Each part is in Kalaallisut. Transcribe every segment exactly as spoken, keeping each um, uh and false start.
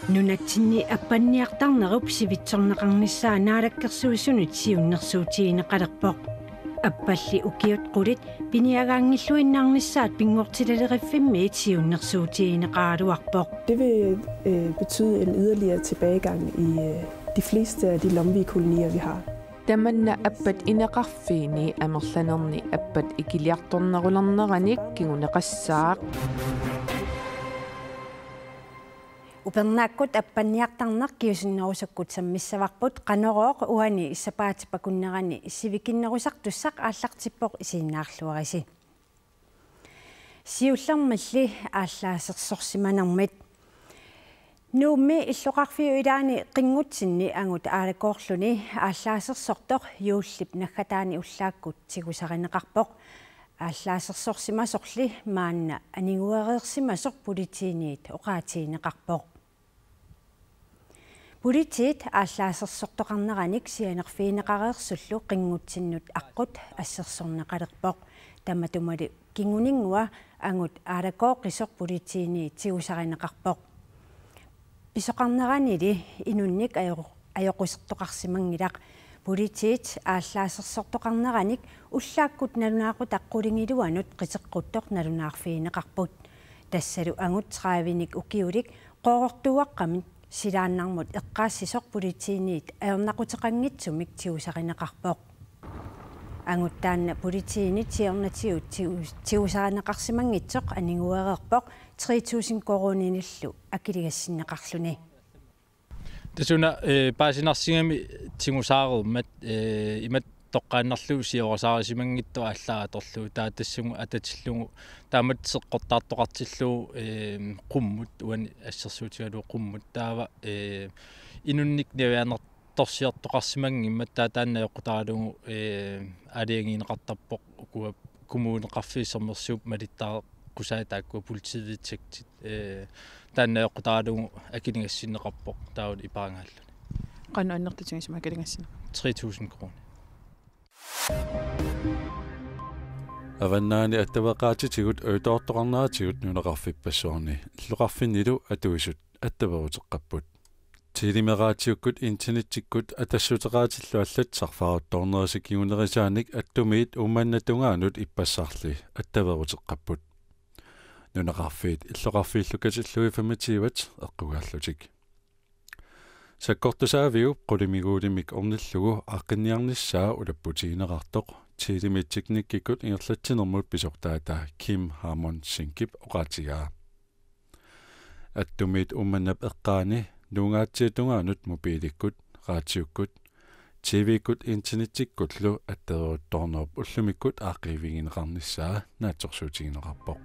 Nunatsinni appanniartarnerup sivitsorneqarnissaa Naalakkersuisunit siunnersuutigineqalerpoq. Appalli ukiut qulit piniagaanngilluinnaarnissaat Pinngortitaleriffimmiit siunnersuutigineqaraluarpoq. Det vil øh, betyde en yderligere tilbagegang i øh, de fleste af de Lomvig-kolonier, vi har. Tamanna appat ineqarfiini amerlanerni appat ikiliartornerulerneranik kinguneqassaaq. Upernaakkut appanniartarneq kingusinnerusukkut sammissavarput Qanorooq uani sapaatip akunnerani sivikinnerusartussaq aallartippoq, isiginnaarluarisi. Siullermilli aallaasersorsimanermit. Nuummi illoqarfiup ilaani Qinngutsinni angut aalakoorluni aallaasersortoq juullip naggataani ullaakkut tigusarineqarpoq. Aallaasersorsimasorli maanna aniguereersimasoq politiinit oqaatigineqarpoq. Politiit aallaasersortoqarneranik sianerfigineqareersullu Qinngutsinnut aqqut assersorneqalerpoq. Tamatumali kinguninngua angut aalakooqisoq politiinit tigusarineqarpoq. Pisoqarneranili inunnik ajo-, ajoqusertoqarsimanngilaq. Politiit aallaasersortoqarneranik ullaakkut nalunaaqutaq qulingiluanut qiteqquttoq nalunaarfigineqarput. Tassalu angut tredivenik ukiulik Qooqqortuuaqqamit silaannarmut eqqaassisoq politiinit ajornaquteqanngitsumik tigusarineqarpoq. Angut taanna politiinit siornatigut tigu-, tigusarineqarsimanngitsoq aniguereerpoq tre tusind koruuninillu akiligassinneqarluni. Tasuna, eh, paasinarsigami tigusaareermat, eh, imatut toqqaannarlugu siorasaarisimanngitsoq aallaat atorlugu, taava tassunga atatillugu taamatut seqqortaartoqartillugu, eh, qummut, uani assersuutigalugu qummut, taava, eh, inunnik navianartorsiortoqarsimanngimmat, taava taanna ajoqutaralugu, eh, aalajangiineqartarpoq ukua Kommuneqarfiup Sermersuup malittaaqqusaat taakkua politivedtægtit, eh, taanna ajoqutaralugu akiligassinneqarpoq taava ipaangaalluni. Qanoq annertutigisumik akiligassinneqarpa? Tre tusind kroner. Avannaani attaveqaatitigut ojutoortoqarneratigut nunaqarfippassuarni illoqarfinnilu atuisut attaveruteqqapput. Telemeeraatiukkut internettikkut attassuteqaatillu allat sarfaaruttoornerisa kingunerisaanik Attumiit Uummannap tungaanut ippassarli attaveruteqqapput. Nunaqarfiit illoqarfiillu katillugit femogtyve eqqugaallutik. Sakkortusaaviup qulimiguulimik ornillugu aaqqinniarnissaa ulapputigineqartoq Telemik teknikkikkut ingerlatsinermut pisortaata Kim Harmon Sinkip oqaatigaa. Attumiit Uummannap eqqaani nuungaatsiap tungaanut mobiilikkut, raatiukkut, T V-kkut internettikkullu attaveruttoornerup ullumikkut aaqqiivigineqarnissaa naatsorsuutigineqarpoq.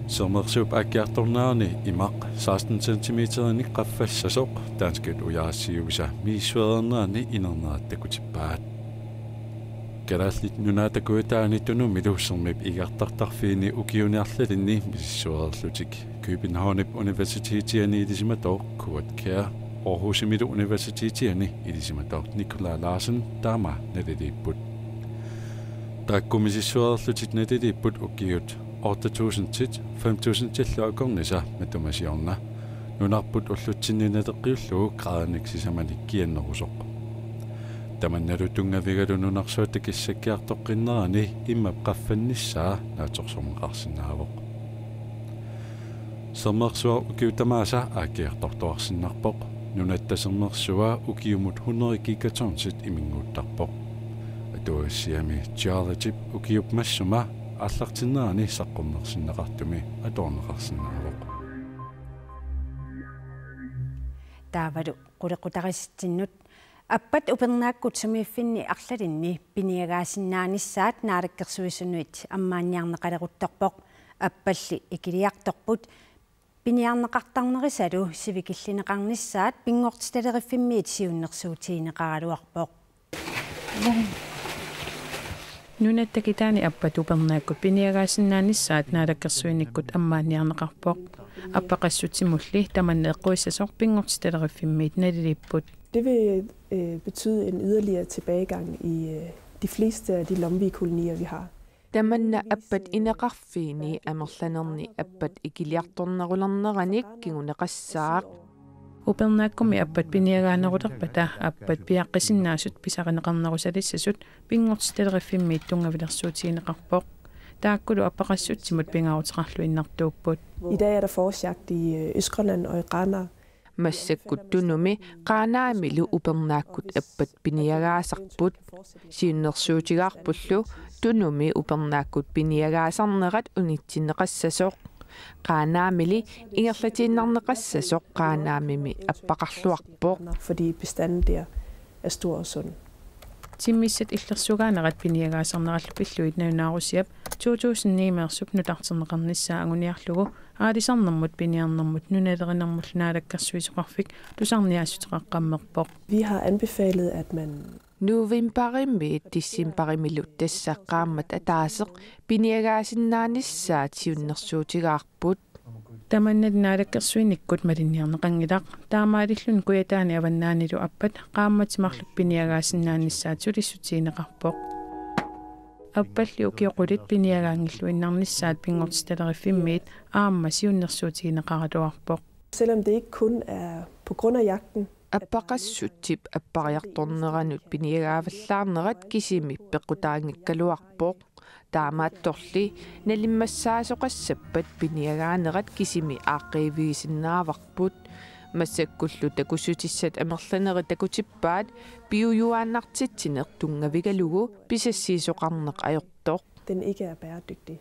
Sermersuup aakkiartornerani imaq seksten centimeterinik qaffassasoq danskit ujaasiuvisa misissuereernerani inernera takutippaat. Kalaallit Nunaata kujataani Tunumilu Sermip igartartarfiini ukiuni arlalinni misissuereerlutik Københavnip Universitetiani ilisimatooq Kurt Kjær, Aarhusimilu Universitetiani ilisimatooq Nikolaj Larsen taama naliliipput. Taakku misissuereerlutik naliliipput ukiut otte tusindit fem tusindillu akornisa matuma siorna nunarput ullutsinni naleqqiullugu graadinik sisamanik kiannerusoq. Tamannalu tunngavigalu nunarsuatta kissakkiartoqqinnerani immap qaffannissaa naatsorsorneqarsinnaavoq. Sermersuaq ukiut tamaasa aakkiartortuarsinnarpoq. Nunatta sermersua ukiumut hundrede gigatonsit iminnguuttarpoq. Atuagassiami Geologyp ukiup massuma aallartinnerani saqqummersinneqartumi atuarneqarsinnaavoq. Taavalu qulequtarisatsinnut. Appat upernaakkut sumiiffinni arlalinni piniagaasinnaanissaat Naalakkersuisunit ammaanniarneqaleruttorpoq. Appalli ikiliartorput piniarneqartarnerisalu sivikillineqarnissaat Pinngortitaleriffimmit siunnersuutigineqaraluarpoq. Nunatta kitaani appat upernaakkut piniagaasinnaanissaat Naalakkersuinikkut ammaanniarneqarpoq. Appaqassutsimulli tamanna eqquissasoq Pinngortitaleriffimmit naliliipput. Det vil øh, betyde en yderligere tilbagegang i, øh, De fleste af de Lomvig-kolonier, vi har. Tamanna appat ineqarfiini amerlanerni appat ikiliartornerulerneranik kinguneqassaaq. Upernaakkumi appat piniagaanerulerpata appat piaqqisinnaasut pisarineqarnerusalissasut pinngortitaleriffimmit tunngavilersuutigineqarpoq. Taakkulu appaqassutsimut pingaaruteqarluinnartuupput. I dag er der forårsjagt i, øh, Østgrønland og i Qaanaaq. Massakkut Tunumi Qaanaamilu upernaakkut appat piniagaasarput. Siunnersuutigaarpullu Tunumi upernaakkut piniagaasarnerat unitsinneqassasoq. Qaanaamili ingerlatiinnarneqassasoq Qaanaamimi appaqarluarpoq. Fordi bestanden der er stor og sund. Timmissat illersugaanerat piniagaasarnerallu pillugit nalunaarusiap to tusind ni-meersup nutarterneqarnissaa anguniarlugu aalisarnermut piniarnermut nunalerinermullu naalakkersuisoqarfik tusarniaassuteqaqqammerpoq. Vi har anbefalet, at man Novembarimiit decembarimilu tassa qaammat ataaseq piniagaasinnaanissaat siunnersuutigaarput. Tamanna naalakkersuinikkut malinniarneqanngilaq, taamaalilluni Kujataani avannaanilu appat qaammatit marluk piniagaasinnaanissaat sulissutigineqarpoq. Appalli ukioq qulit piniagaanngilluinnarnissaat pinngortitaleriffimmit aamma siunnersuutigineqaraluarpoq. Selvom det ikke kun er på grund af jagten, Appaqassutsip appariartorneranut piniagaavallaarnerat kisimi peqqutaanngikkaluarpoq. Taamaattorli nalimmassaasoqassappat piniagaanerat kisimi aaqqiivigisinnaavarput. Massakkullu takussutissat amerlanerit takutippaat piujuaannartitsineq tunngavigalugu pisassiisoqarneq ajortoq. Den ikke er bæredygtig.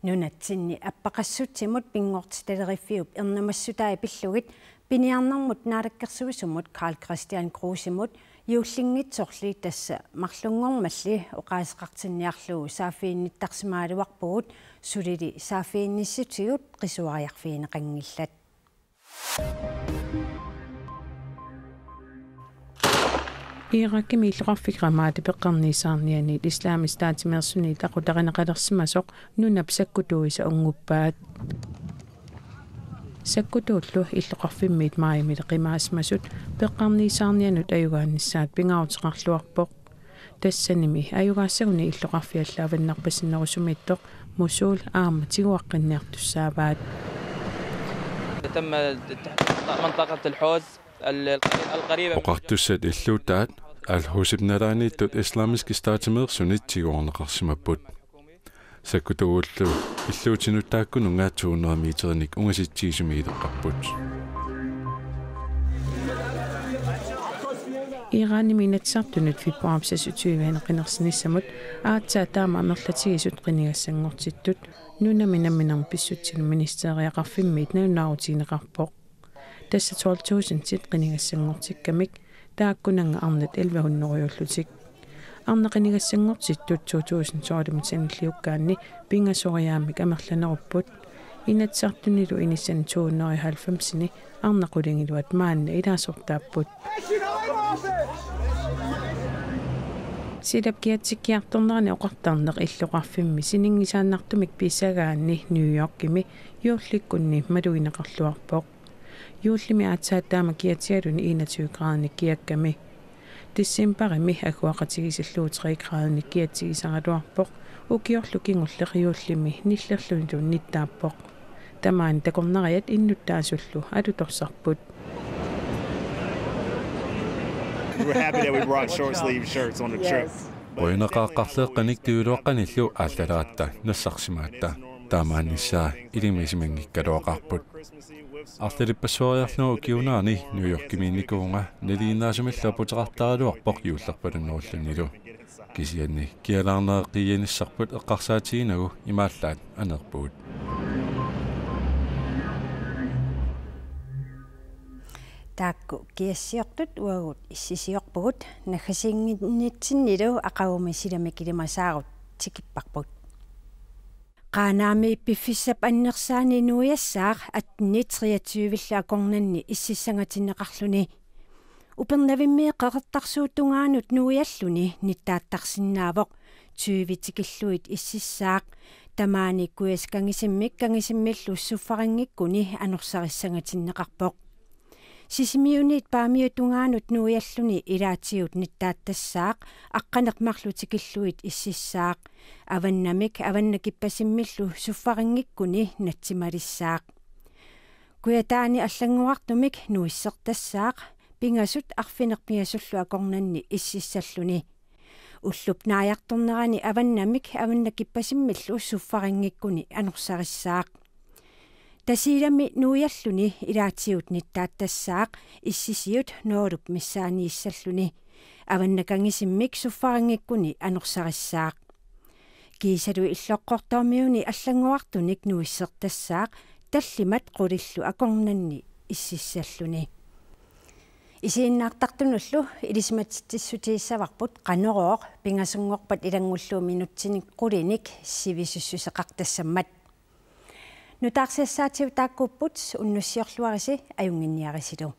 Nunatsinni appaqassutsimut pinngortitaleriffiup ernumassutai pillugit piniarnermut naalakkersuisumut Karl-Kristian Krusemut juullinngitsorli tassa marlunngormalli oqaaseqartinniarlugu saaffiginnittarsimagaluarpugut, sulili saaffiginnissutigut qisuariarfigineqanngillat. Irakimi illoqarfik Ramadi peqqarniisaarnianiit Islamisk Stat-imeersuniit aqutarineqalersimasoq nunap sakkutuisa unnguppaat. Sakkutuullu illoqarfimmiit maajimili qimaasimasut peqqarniisaarnianut ajugaannissaat pingaaruteqarluarpoq. Tassanimi ajugaassaguni illoqarfiallu avannarpasinnerusumiittoq Mosul aamma tiguaqqinniartussaavaat. تم منطقة الحوز ال-، القريبة من Oqartussat illuutaat Al-Husib nalaaniittut Islamisk Stat-imeersunit tiguarneqarsimapput. Sakkutuullu illuutinut taakkununnga to hundrede meterinik ungasitsigisumi ileqqapput. Iranimi Inatsisartunut februarip seksogtyve qinersinissamut aatsaat taama amerlatigisut qinigassanngortittut nunami namminermi pissutsinut ministeriaqarfimmiit nalunaarutigineqarpoq. Tassa tolv tusindit qinigassanngortikkamik, taakkunannga arnat elleve hundredeullutik. Arnat qinigassanngortittut to tusind tolvimut sanilliukkaanni pingasoriaammik amerlanerupput. Inatsisartunilu inissani to hundrede og halvfemsini arnat qulingiluat maanna ilaasortaapput. Silap kiatsikkiartornerani oqartarneq illoqarfimmi sininngisaannartumik pisagaanni New Yorkimi juullikkunni malugineqarluarpoq. Juullimi aatsaat taama kiatsigaluni enogtyve graadinik kiakkami. Decembarimi agguaqatigiissillugu tre graadinik kiatsigisaraluarpoq, ukiorlu kingulleq juullimi nillerlunilu nittaappoq. Tamaani takornariat innuttaasullu alutorsarput. We were happy that we brought short sleeve shirts on the trip. Qujanaqaaq qarleeqqanik tigualuaqqanillu aallaratta nassarsimagatta. Taamaanissaa ilimagisimanngikkagaluaqaarput. Arlalippassuariarlugu ukiuunerani New Yorkimiinnikuuvunga, nalinginnaasumillu aputeqartaraluarpoq juullerpalunnerullunilu. Kisianni kialaarneq qiianissarput eqqarsaatiginagu imaallaat aneerpugut. Taakku kiassiortut uagut issisiorpugut, naggasiinnginnitsinnilu aqagumi silami kilimasaarut tikipparput. Qaanaami piffissap annersaani nuiassaaq atten treogtyve-llu akornanni ississangatinneqarluni. Upernavimmi Qeqertarsuup tungaanut nuialluni nittaattarsinnaavoq, tyve tikillugit ississaaq. Tamaani kujasi kangisimmik kangisimmillu suffaringikkuni anorsarissangatinneqarpoq. Sisimiuniit Paamiut tungaanut nuialluni ilaatigut nittaattassaaq, aqqaneq-marluk tikillugit ississaaq. Avannamik avannakippassimmillu suffaqinngikkuni natsimalissaaq. Kujataani allanngorartumik nuissertassaaq, pingasut arfineq-pingasullu akornanni ississalluni. Ullup naajartornerani avannamik avannakippassimmillu suffaqinngikkuni anorsarissaaq. Tasiilami nuialluni ilaatigut nittaattassaaq, issisiut nuulup missaaniissalluni. Avannakangisimmik suffaqinngikkuni anorsarissaaq. Kiisalu Illoqqortoormiuni allanngorartunik nuissertassaaq, tallimat qulillu akornanni ississalluni. Isiginnaartartunullu ilisimatitsissutigissavarput Qanorooq pingasunngorpat ilanngullugu minutsinik qulinik sivisussuseqartassammat. Nutaarsiassaatigut taakkuupput, unnussiorluarisi ajunnginniarisilu.